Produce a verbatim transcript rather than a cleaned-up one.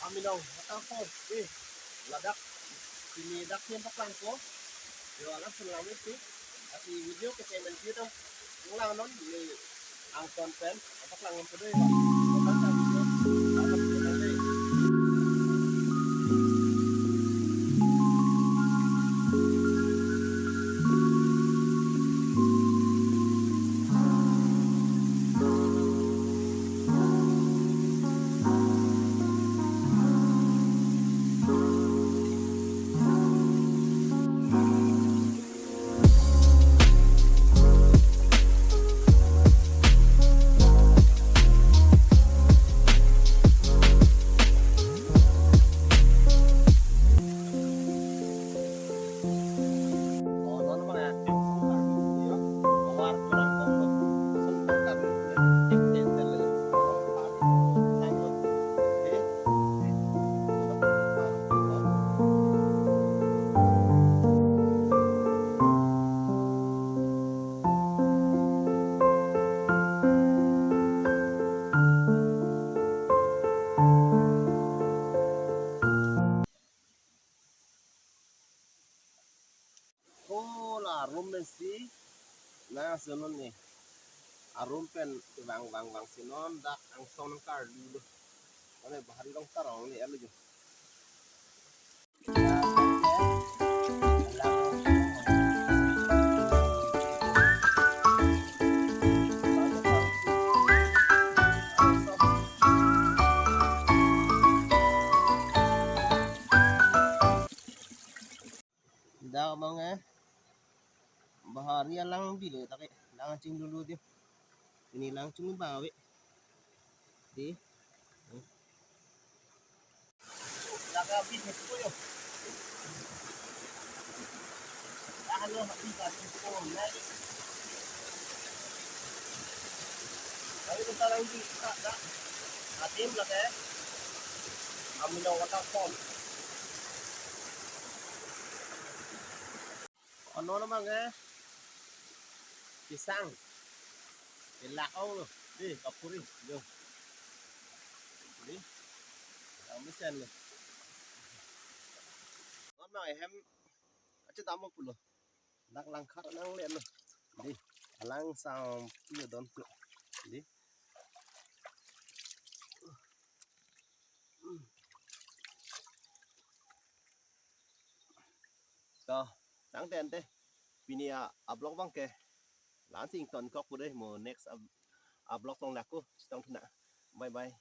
Milong, waterfall, eh, ladak, pini dak siem paklangpo, yo alam selam itu, asi video ke channel kita, ulang non, ni angkon pen, paklang non sudah ya, paklangpo video, paklangpo video nanti. Ko la arum pensi nangsunon ni. Arum pen vang vang vangsi non dak angsong nangkarlu lo. Mane bahari rong tarong ni elu jo. Dak abang eh. Bahari alang bilo ta ke, lang chinglu lo di. Pini lang chinglu ba ave. Di. Laga bi ko yo. Dah lo habis ka ko nai. Kami kita lang di ka da. Adim la ke. Amino waterfall. Ono abang eh. Pisang. Pilak ong lo. Di, kapuri. Jo. Di. Yang mesen lo. Ono abang eh hem. Acha damo pulo. Dak langkhat nangle lo. Di. Alang sampi don tu. Di. To, tangte ante. Pini a, a-vlog abang ke la-ansi ingtonkok pu dei, mo next a, a-vlog tong lako, chetong thuna. Bye bye.